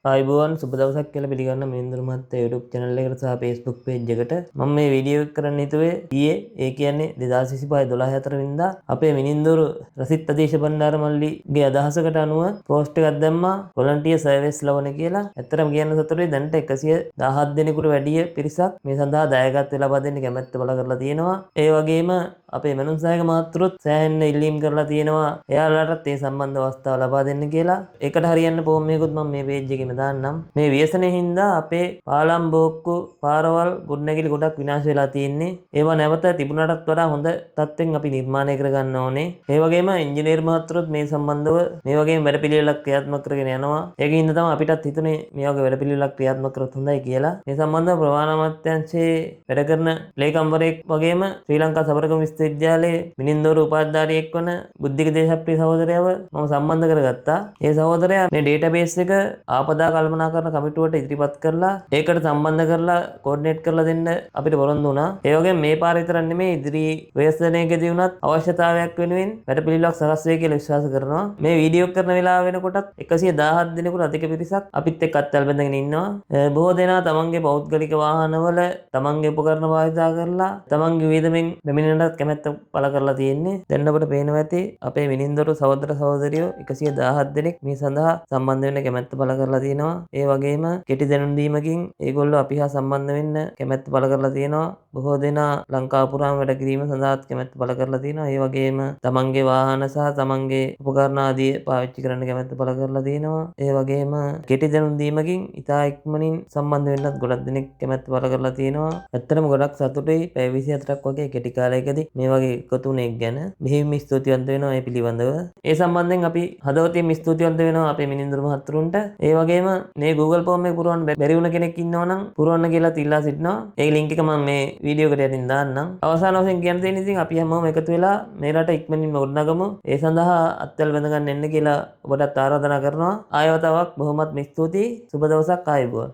ආයුබෝවන්, සුබ දවසක් කියලා පිළිගන්න මිනින්දුරු මහත්තයා YouTube channel එකට සහ Facebook page එකට. මම මේ වීඩියෝ එක කරන්න හිතුවේ ඊයේ, ඒ කියන්නේ 2025 12 4 වෙනිදා අපේ මිනින්දුරු රසිත් අදීශ බණ්ඩාර මල්ලිගේ අදහසකට අනුව පෝස්ට් එකක් දැම්මා වොලන්ටියර් සර්විස් ලබන කියලා. ඇත්තටම කියන්න සතුටුයි, දැනට 117 දෙනෙකුට වැඩිය පිරිසක් මේ සඳහා දායකත්වය ලබා දෙන්න කැමැත්ත පළ කරලා තියෙනවා. ඒ වගේම අපේ මනුන් සහායක මහත්තුරුත් සෑහෙන්න ඉල්ලීම් කරලා තියෙනවා එයාලටත් ඒ සම්බන්ධ අවස්ථාව ලබා දෙන්න කියලා. ඒකට හරියන්න ෆෝම් එකකුත් මම මේ පේජ් එකේම දාන්නම්. මේ ව්‍යසනය හින්දා අපේ පාලම්, බෝක්කු, පාරවල්, ගොඩනැගිලි ගොඩක් විනාශ වෙලා තියෙන්නේ. ඒවා නැවත තිබුණටත් වඩා හොඳ තත්ත්වෙන් අපි නිර්මාණය කරගන්න ඕනේ. ඒ වගේම ඉංජිනේරු මහත්තුරුත් මේ සම්බන්ධව මේ වගේම වැඩපිළිවෙලක් ක්‍රියාත්මක කරගෙන යනවා. ඒක හින්දා තමයි අපිටත් හිතුනේ මේ වගේ වැඩපිළිවෙලක් ක්‍රියාත්මක කරොත් හොඳයි කියලා. මේ සම්බන්ධව ප්‍රවාහන අමාත්‍යාංශයේ වැඩ කරන ලේකම්වරයෙක් වගේම ශ්‍රී ලංකා සබරගමු විශ්වවිද්‍යාලයේ මිනින්දෝරු උපාධිධාරියෙක් වන බුද්ධික දේශප්‍රිය සහෝදරයව මම සම්බන්ධ කරගත්තා. ඒ සහෝදරයා මේ ඩේටාබේස් එක ආපදා කළමනාකරණ කමිටුවට ඉදිරිපත් කරලා ඒකට සම්බන්ධ කරලා කෝඩිනේට් කරලා දෙන්න අපිට පොරොන්දු වුණා. ඒ වගේම මේ පාර විතරක් නෙමෙයි, ඉදිරි ව්‍යසනයකදී වුණත් අවශ්‍යතාවයක් වෙනුවෙන් වැඩපිළිවෙලක් සකස් වෙයි කියලා විශ්වාස කරනවා. මේ වීඩියෝ කරන වෙලාව වෙනකොටත් 117 දෙනෙකුට අධික පිරිසක් අපිත් එක්ක අත්වැල් බැඳගෙන ඉන්නවා. බොහෝ දෙනා තමන්ගේ පෞද්ගලික වාහනවල තමන්ගේ උපකරණ භාවිතා කරලා තමන්ගේ වියදමෙන් පැමිණෙන්නත් කැමැත්ත පළ කරලා තියෙන්නේ. දැන් අපට පේනවා ඇති අපේ මිනින්දොරු සහෝදර සහෝදරියෝ 117 දෙනෙක් මේ සඳහා සම්බන්ධ වෙන්න කැමැත්ත පළ කරලා තියෙනවා. ඒ වගේම කෙටි දැනුම් දීමකින් ඒගොල්ලෝ අපි හා සම්බන්ධ වෙන්න කැමැත්ත පළ කරලා තියෙනවා. බොහෝ දෙනා ලංකාව පුරාම වැඩ කිරීම සඳහාත් කැමැත්ත පළ කරලා තියෙනවා. ඒ වගේම තමන්ගේ වාහන සහ තමන්ගේ උපකරණ ආදී පාවිච්චි කරන්න කැමැත්ත පළ කරලා තියෙනවා. ඒ වගේම කෙටි දැනුම් දීමකින් ඉතා ඉක්මනින් සම්බන්ධ වෙන්නත් ගොඩක් දෙනෙක් කැමැත්ත පළ කරලා තියෙනවා. ඇත්තටම ගොඩක් සතුටුයි පැය 24ක් වගේ කෙටි කාලයකදී මේ වගේ එකතු වුණ එක ගැන. බෙහෙවින්ම ස්තුතිවන්ත වෙනවා මේ පිළිබඳව. ඒ සම්බන්ධයෙන් අපි හදවතින්ම ස්තුතිවන්ත වෙනවා අපේ මිනින්දුරු මහත්තුරුන්ට. ඒ වගේම මේ Google Form එක පුරවන්න බැරි වුණ කෙනෙක් ඉන්නවා නම් පුරවන්න කියලා ඉල්ලා සිටිනවා. ඒ ලින්ක් එක මම මේ වීඩියෝ එකට යටින් දාන්නම්. අවසාන වශයෙන් කියන්න තියෙන ඉතින් අපි හැමෝම එකතු වෙලා මේ රට ඉක්මනින්ම ගොඩනගමු. ඒ සඳහා අත්වැල් බැඳ ගන්න එන්න කියලා ඔබටත් ආරාධනා කරනවා. ආයෙ වතාවක් බොහොමත්ම ස්තුතියි. සුබ දවසක්, ආයුබෝවන්.